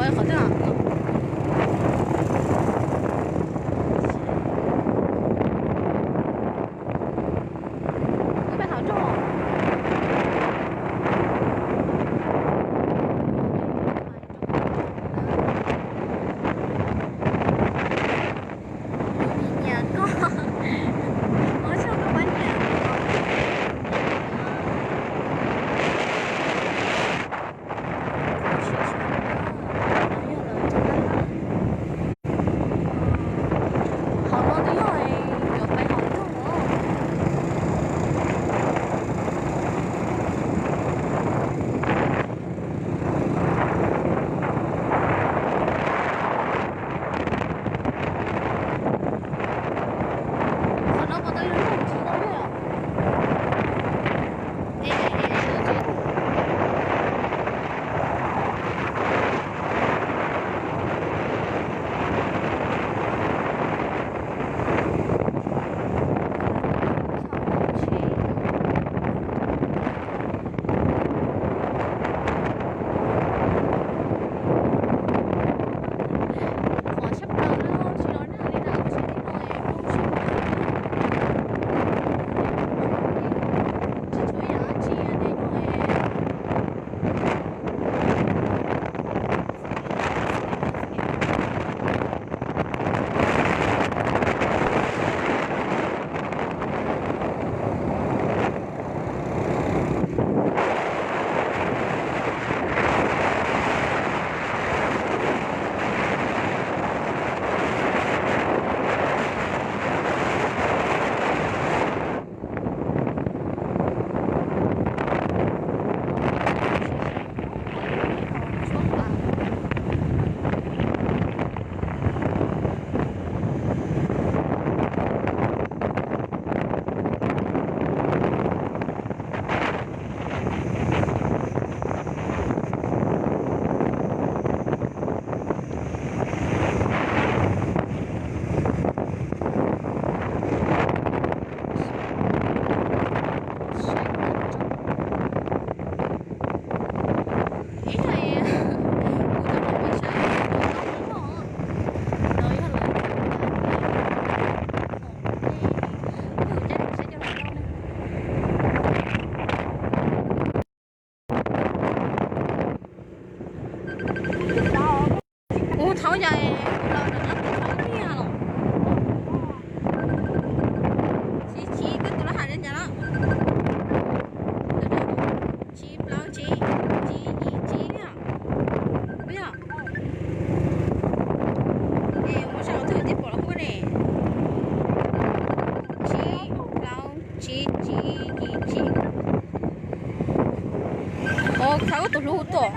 Qhov twg? Wb peb hauv nroog. Nyiam koj, ua tsaug koj pab nyiam. Hauv no twb yog yuav pais hauv nroog os. Qhov no puas tau yog nroog tsis tau li os? Kuv thaum yog kuv los ntawm qab teb thaum ib yam los. Tsib tsib, koj tus lab ham li cas los? Tsib plaub tsib, tsib yim tsib yom. Puas yog? Es ua zaj twg tib pom los huab ne. Tsib plaub tsib tsib yim tsib. Ov, khav koj tus hlub tuaj.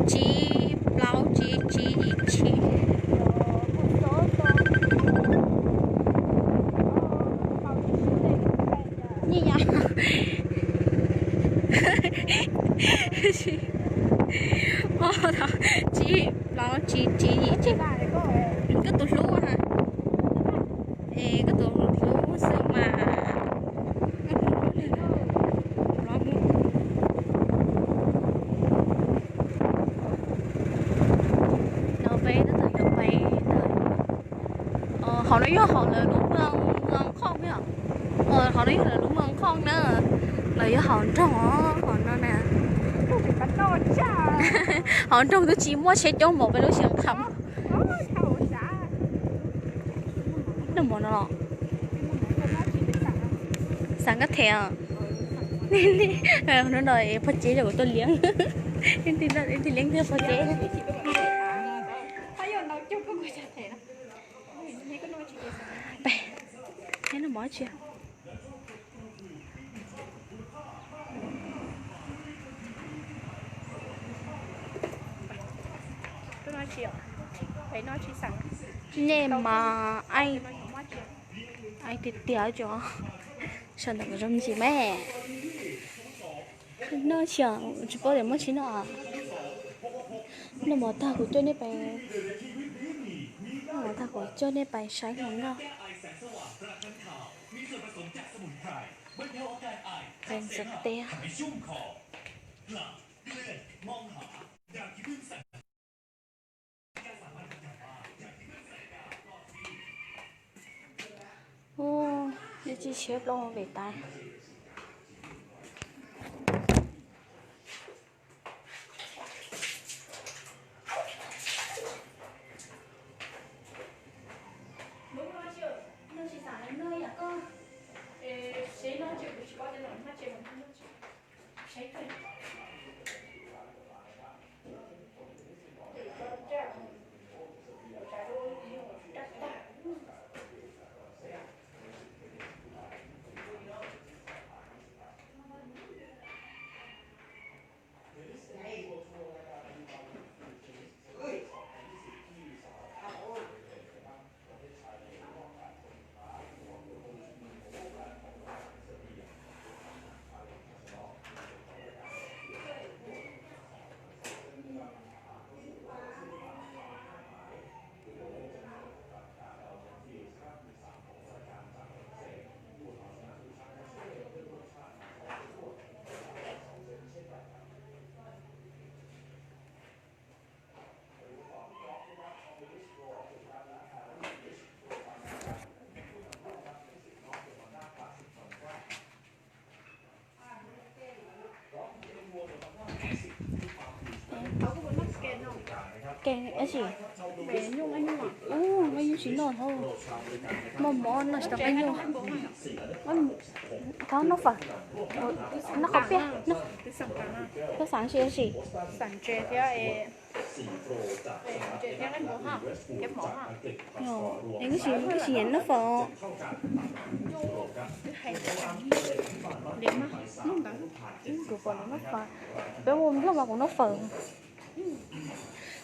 Tsib plaub tsib tsib yim tsib. Nyiam yom. Tsib plaub tsib tsib yim tsib. Koj tus hlub ha. Es koj tus hlub xwb mas. No peb tab tom yuav pais ntawm, hauv no yog hauv lawv lub moos Khoj yom. Hauv no yog lawv lub moos Khoj na. Lawv yuav hauv nroog hauv no na. Hauv nroog twb tsis muaj tsheb coob npaum peb lub Xeev Khuam. Noj mov no los? Xav koj them os. No no pog tsev yog kuv tuaj liab. Ib tug liab ntawm pog tsev. Noj mov tsi. Nej mas, tiag tiag, sawv ntawm zoo ntsis mas. Noj tsi, tsis paub tias muab tsi noj. Noj mov tag kuv coj nej pais. Kuv coj nej pais saib hluas nkauj pais ntxuav teb. Ub, ib tsi tshiab plaub hau vim tas. Kem ib si. Ub, nqaij nyuj tsis noj hauv. Moj mov noj tsis tau nqaij nyuj. Koj noj fawm, noj qhov piaj, noj, koj xav ntses ib si. Es koj tsis, koj tsis nyiam noj fawm. Kuv pom noj fawm. Peb ua nplog mas kuv noj fawm.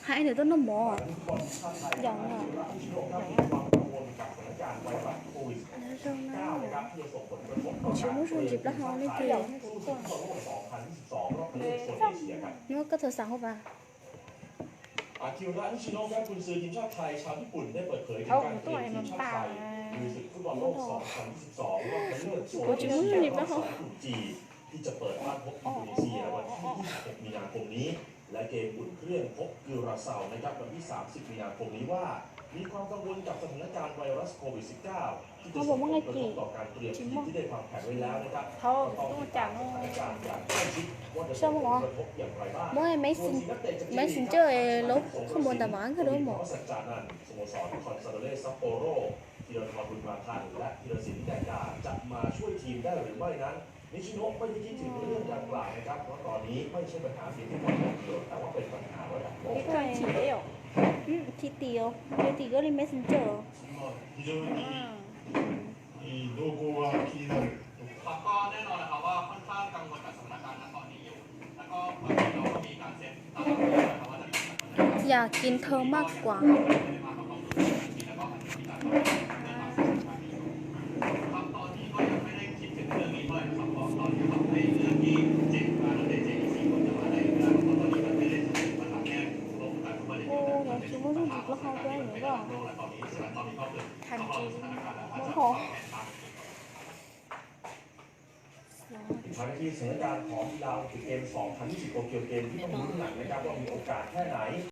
Hais nws tuaj noj mov. Yog no. Kuv tsis muaj zaub ntsis plaub hau li tiag. Muab koj thaum xav hauv pas. Kuv tsis muaj zaub ntsis plaub hau. และเกมอุ่นเครื่องพบกิวราเซานะครับวันที่ สามสิบ มีนาคมนี้ว่า มีความกังวลกับสถานการณ์ไวรัสโควิด สิบเก้า ที่จะส่งผลกระทบต่อการเตรียมทีมที่ได้วางแผนไว้แล้วนะครับก็ต้องติดตามสถานการณ์อย่างใกล้ชิดว่าจะส่งผลกระทบอย่างไรบ้าง Muab Messenger lub khuaj muas ntawm mas koj dua mos. สโมสรคอนซาโดเลซัปโปโร ธีรทรบุญมาทัน และธีรศิลป์แดงดา จะมาช่วยทีมได้หรือไม่นั้น นิชิโนะไม่ได้คิดถึงเรื่องดังกล่าวนะครับ เพราะตอนนี้ไม่ใช่ปัญหาเพียงแค่การเมืองเดียว แต่ว่าเป็นปัญหาระดับโลก Tij tis, tij tis, tij tis koj li Messenger. อยากกินเธอมากกว่า Ua, tsis muaj zaub ntsis plaub hau tuaj yuav koj. Tham tsis muab koj.